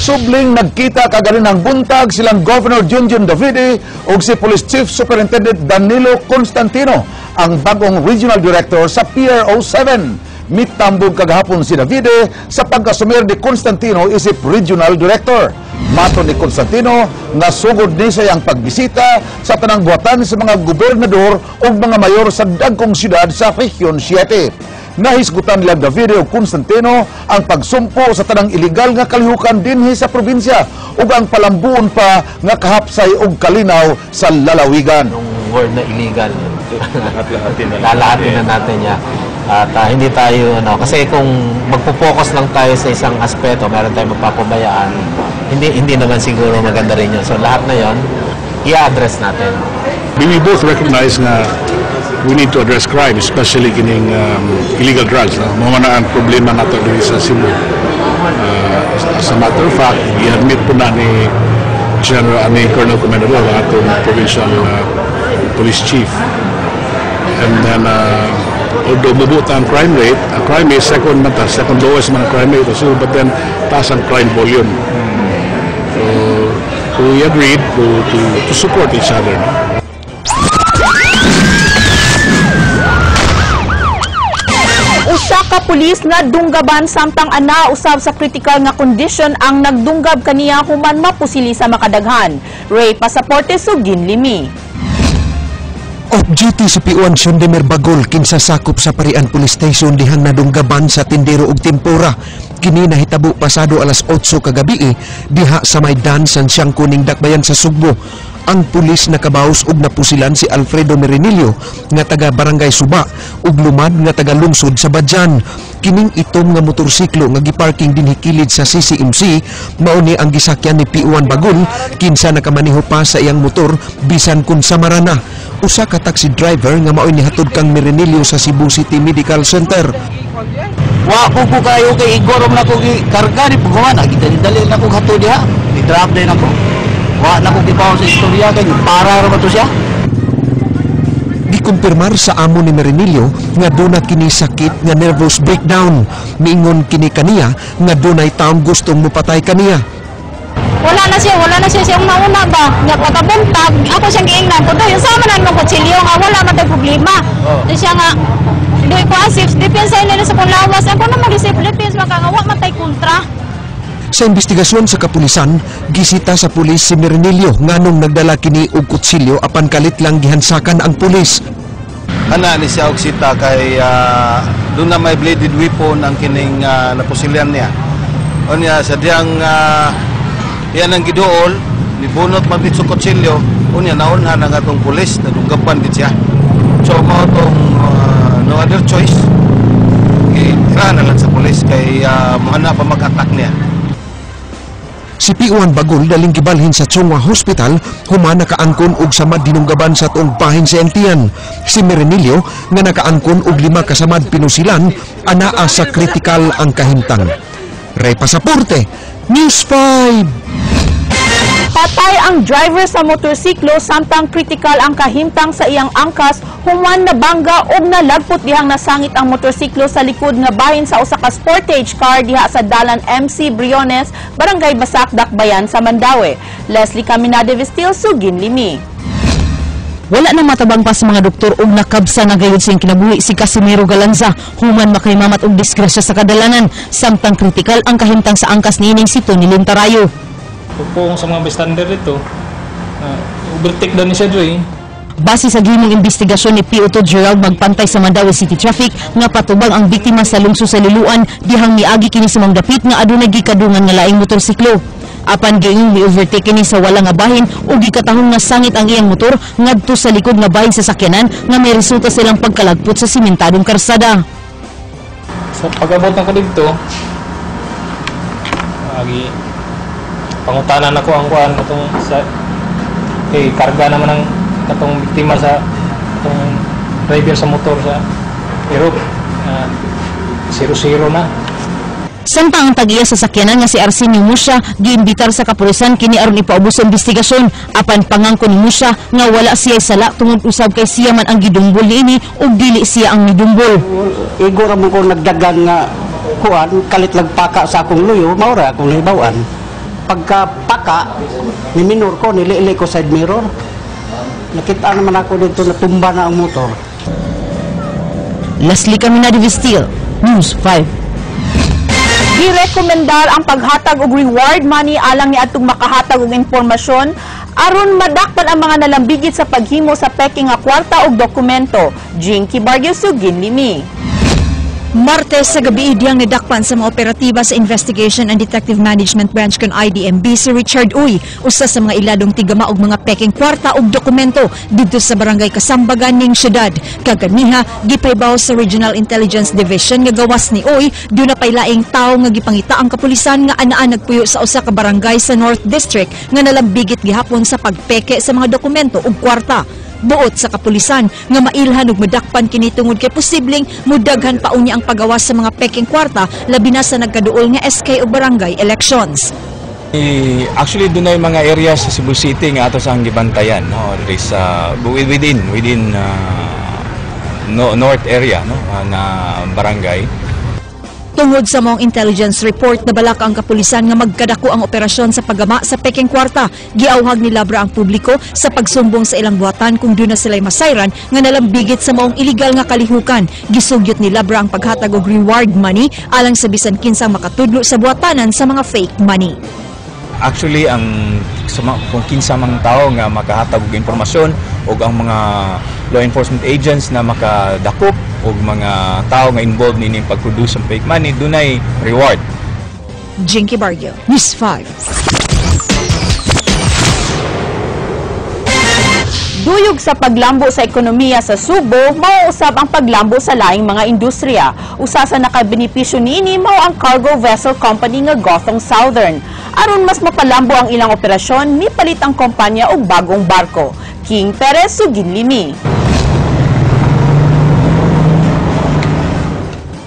Subling nagkita kaganinang buntag silang Governor Junjun Davide ug si Police Chief Superintendent Danilo Constantino, ang bagong Regional Director sa PRO 7. Mitambog kagahapon si Davide sa pagkasumir ni Constantino isip Regional Director. Matod ni Constantino, nasugod ni siya ang pagbisita sa tanang buhatan sa mga gobernador ug mga mayor sa dagkong syudad sa Region 7. Nahisgutan nila Davide ug Constantino ang pagsumpo sa tanang iligal nga kalihukan dinhi sa probinsya ug ang palambuon pa nga kahapsay ug kalinaw sa lalawigan. Yung word na illegal, lalahatin na natin niya. At hindi tayo, ano, kasi kung magpo-focus lang tayo sa isang aspeto, meron tayong mapapabayaan, hindi naman siguro maganda rin yun. So lahat na yun, i-address natin. We both recognize na we need to address crime, especially kining illegal drugs. No? Mao na ang problema nato diri sa Cebu. As a matter of fact, i-admit po na ni General ni Colonel Comendador, ang atong provincial police chief. And then, although mubuot ang crime rate, ang crime is second man ta, second lowest man ang crime rate, so, but then taas ang crime volume. So we agreed to support each other. No? Usa ka pulis nga dunggaban samtang ana usab sa critical nga kondisyon ang nagdunggab kaniya human mapusili sa makadaghan. Ray Pasaporte, Sugin Limi. Off duty si P1 Shondemer Bagol kinsa sakop sa Parian Police Station dihang nadunggaban sa tindero og tempura. Kini nahitabo pasado alas 8 kagabi diha sa Maydan San Kuning Dakbayan sa Sugbo. Ang pulis nakabaos og napusilan si Alfredo Merinillo nga taga Barangay Suba ug lumad nga taga lungsod sa Badyan. Kining itom nga motorsiklo nga giparking dinhi kilid sa CCMC mao ni ang gisakyan ni P1 Bagol kinsa nakamaniho pa sa iyang motor bisan kun samarana. Usa ka taxi driver nga maoy nihatod kang Merinillo sa Cebu City Medical Center. Wa ko ko kayo kay igorom na ko gikarga ni pagkuman, kita dali na ko hatod diha. Ni-drop din ako. Wa na ko gipaw sa istorya kay para ra ba to siya? Gikumpirmar sa amo ni Merinillo nga duna kini sakit nga nervous breakdown. Miingon kini kaniya nga dunay taong gustong mopatay kaniya. Wala na siya siyang nauna ba? Nga pagkabuntag, ako siyang giingnan ko, doy, sama na naman kutsilyo nga wala man tay problema. Oh. Di siya nga, doy ko asif, depensa nila sa kong lawas, ako naman isip, depensa maka nga wa man tay kontra. Sa investigasyon sa kapulisan, gisita sa pulis si Merinillo nganong nagdala kini og kutsilyo apan kalit lang gihansakan ang pulis. Ana ni siya og sita kay doon na may bladed weapon ang kining napusilyan niya. Unya sa diyang yan ang giduol, nibunot man sa kutsilyo, unya naunhan ang atong pulis, nadunggapan gid siya. So mao tong no other choice, tira na lang sa pulis kay muhana pa mag-attack niya. Si P1 Bagol daling gibalhin sa Chongwa Hospital human nakaangkon og samad dinunggaban sa tuong bahin sa entian. Si Merinillo nga nakaangkon og 5 ka samad pinusilan anaa sa critical ang kahimtang. Ray Pasaporte, News 5. Patay ang driver sa motorsiklo samtang critical ang kahimtang sa iyang angkas human nabangga og nalagpot dihang nasangit ang motorsiklo sa likod nga bahin sa usa ka Sportage car diha sa dalan MC Briones, Barangay Basak, Dakbayan sa Mandaue. Leslie Caminade Vestil, Sugin Limi. Wala na matabang pa sa mga doktor og nakabsa na gayud sa iyang kinabuhi si Casimiro Galanza human makaimamat og disgrasya sa kadalanan samtang kritikal ang kahimtang sa angkas niining si Tony Lintarayo. Pugpong sa mga bystander dito, overtake daw ni siya Joy. Base sa gihimong investigasyon ni PO2 Gerald Magpantay sa Mandaue City Traffic nga patubang ang biktima sa lungso sa Liluan dihang miagi kini sa dapit nga adunay gikadungan nga laing motorsiklo. Apan giingong mi-overtake kini sa wala nga bahin ug gikatahong nga sangit ang iyang motor ngadto sa likod nga bahin sa sakyanan nga may resulta silang pagkalagpot sa simentadong karsada. Sa pag-abot nako didto, agi pangutanan ako ang kuan katong sa kay karga naman ang katong biktima sa katong driver sa motor sa Europe, 0-0 na. Samtang ang tag-iya sa sakyanan nga si Arsenio Musha giimbitar sa kapulisan kini aron ipaubos sa investigasyon apan pangangko ni Musha nga wala siya sala tungod usab kay siya man ang gidumbol niini ug dili siya ang midumbol. Igo ra man ko nagdagan nga kuan kalit lagpaka sa akong luyo, mao ra akong nahibaw-an. Pagkapaka, ni minor ko, nilili ko side mirror. Nakita naman ako dito, natumba na ang motor. Leslie Caminada Vestil, News 5. Girekomendar ang paghatag og reward money alang ni atong makahatag og impormasyon aron madakpan ang mga nalambigit sa paghimo sa peking nga kwarta og dokumento. Jinky Barrio, Ginlimi. Martes sa gabi diyang nidakpan sa mga operatiba sa Investigation and Detective Management Branch kon IDMB si Richard Uy, usa sa mga iladong tigama og mga peking kwarta og dokumento didto sa barangay Kasambagan ning syudad. Kaganiha gipaybaw sa Regional Intelligence Division nga gawas ni Uy, duna pay laing tawo nga gipangita ang kapulisan nga anaa nagpuyo sa usa ka barangay sa North District nga nalambigit gihapon sa pagpeke sa mga dokumento ug kwarta. Buot sa kapulisan nga mailhan ug madakpan kini tungod kay posibleng mudaghan pa unya ang pagawas sa mga peking kwarta, labi na sa nagkaduol nga SK o barangay elections. Actually, doon ay mga areas sa Cebu City nga ato sa gibantayan, no, there is within within no, north area, no, na barangay. Tungod sa maong intelligence report, nabalaka ang kapulisan nga magkadako ang operasyon sa paggama sa peking kwarta. Giawhag ni Labra ang publiko sa pagsumbong sa ilang buhatan kung duna sila'y masayran nga nalambigit sa maong iligal nga kalihukan. Gisugyot ni Labra ang paghatag og reward money alang sa bisan kinsang makatudlo sa buhatanan sa mga fake money. Actually, ang kung kinsa mang tao nga makahatag og impormasyon og ang mga law enforcement agents na makadakop og mga tao nga involved niini pag-produce ng fake money, dunay reward. Jinky Barrio, News 5. Duyog sa paglambo sa ekonomiya sa Subo, mauusab ang paglambo sa laing mga industriya. Usa sa nakabenepisyo niini mao ang cargo vessel company nga Gothong Southern. Aron mas mapalambo ang ilang operasyon, mipalit ang kumpanya og bagong barko. King Perez, Suginlimi.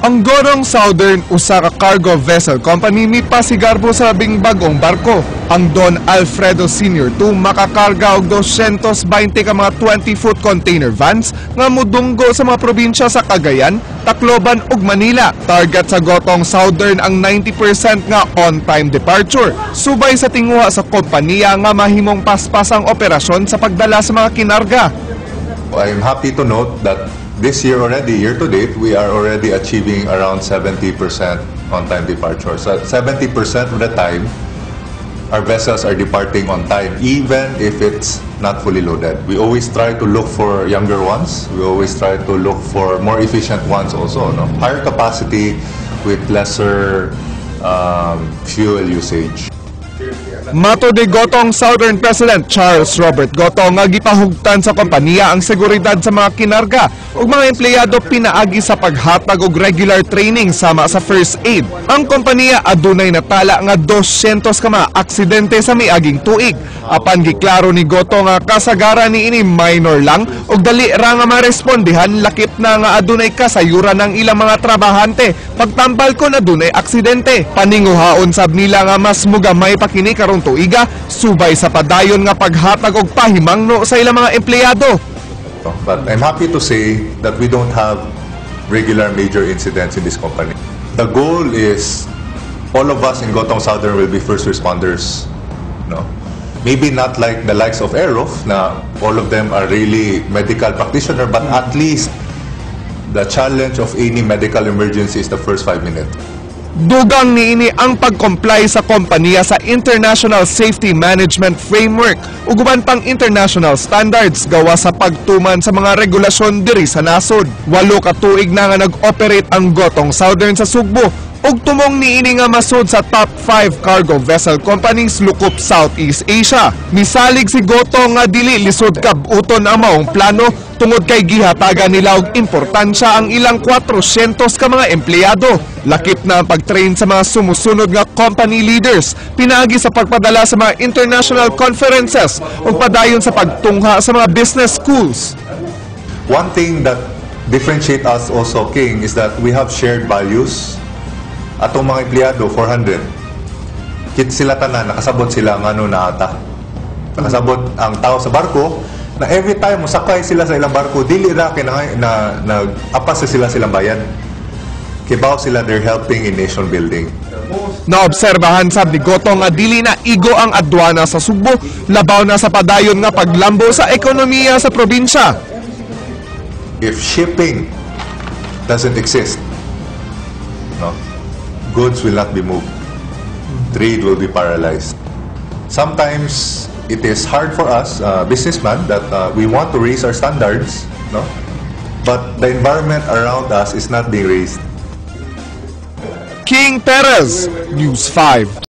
Ang Gothong Southern, usa ka cargo vessel company, mipasigarbo sa labing bagong barko. Ang Don Alfredo Senior II makakarga og 220 ka mga 20-foot container vans nga mudunggo sa mga probinsya sa Cagayan, Tacloban ug Manila. Target sa Gothong Southern ang 90% nga on-time departure. Subay sa tinguha sa kompanya nga mahimong paspas ang operasyon sa pagdala sa mga kinarga. I'm happy to note that this year already, year to date, we are already achieving around 70% on-time departure. So 70% of the time, our vessels are departing on time, even if it's not fully loaded. We always try to look for younger ones. We always try to look for more efficient ones also, no? Higher capacity with lesser fuel usage. Mato de Gothong Southern President Charles Robert Goto nga gipahugtan sa kompanya ang seguridad sa mga kinarga ug mga empleyado pinaagi sa paghatag og regular training sama sa first aid. Ang kompanya adunay natala nga 200 ka mga aksidente sa miaging tuig. Apan giklaro ni Goto nga kasagaran niini minor lang ug dali ra nga marespondihan, lakip na nga adunay kasayuran ng ilang mga trabahante pagtambal kon adunay aksidente. Paninguhaon sab nila nga mas mugamay pa kini karong tuiga subay sa padayon nga paghatag og pahimangno sa ilang mga empleyado. But I'm happy to say that we don't have regular major incidents in this company. The goal is all of us in Gothong Southern will be first responders. No? Maybe not like the likes of Aerof, na all of them are really medical practitioner, but at least the challenge of any medical emergency is the first 5 minutes. Dugang niini ang pag-comply sa kompanya sa International Safety Management Framework ug uban pang international standards gawa sa pagtuman sa mga regulasyon diri sa nasod. 8 ka tuig na nga nag-operate ang Gothong Southern sa Sugbo ug tumong niini nga masud sa top 5 cargo vessel companies lukop Southeast Asia. Misalig si Goto nga dili lisod kabuton ang maong plano tungod kay gihatagan nila og importansya ang ilang 400 ka mga empleyado. Lakip na ang pag-train sa mga sumusunod nga company leaders, pinaagi sa pagpadala sa mga international conferences ug padayon sa pagtungha sa mga business schools. One thing that differentiate us also, King, is that we have shared values. Atong mga empleyado, 400. Kit sila tanan, nakasabot sila ng ano na ata. Nakasabot ang tao sa barko, na every time mosakay sila sa ilang barko, dili ra kay na, nag-apas sila silang bayad. Kibaw sila they're helping in nation building. Naobserbahan sab ni Goto nga dili na igo ang adwana sa Sugbo, labaw na sa padayon nga paglambo sa ekonomiya sa probinsya. If shipping doesn't exist, no, goods will not be moved. Trade will be paralyzed. Sometimes it is hard for us, businessmen, that we want to raise our standards, no, but the environment around us is not being raised. King Perez, News 5.